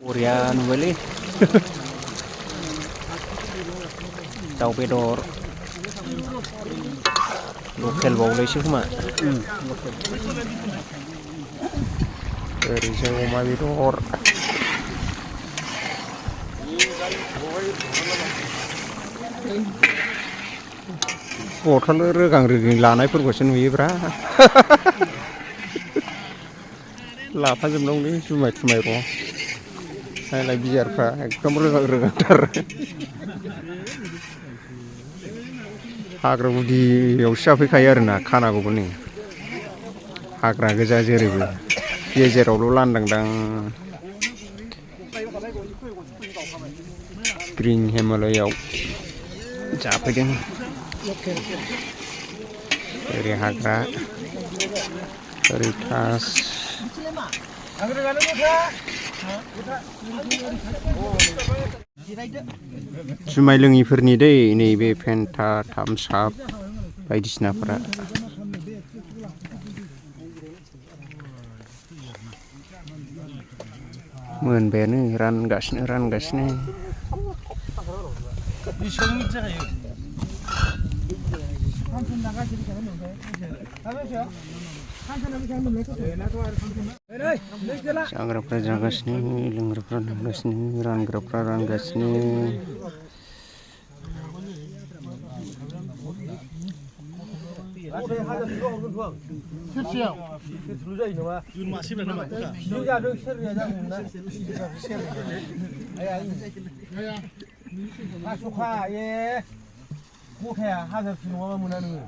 Korea नुबायलै दाउ बेदर लकेल बावलायसो खोमा ओरैजाय अमा बेदर बथल रोगां रोगिं लानायफोरखौसो नुयोब्रा लाफाजोबनांगौलै जुमाय थुमाय र' नायलाय बियारफ्रा एकदम रोगां रोगांथार हाग्रा गुदियावसो जाफैखायो आरोना खानांगौबो नै हाग्रा गोजा जेरैबो गेजेरावल' लांदांदां ग्रिन हिमालयाव जाफैदों ओरै हाग्रा ओरै थास जुमाय लोङिफोरनि दै नैबे फेन्टा थाम्स-आप बायदिसिनाफोरा मोनबायानो रानगासिनो जाग्राफ्रा जागासिनो लोंग्राफ्रा लोंगासिनो रानग्राफ्रा रानगासिनो गथाया 1000 नङाबा मोना नोङो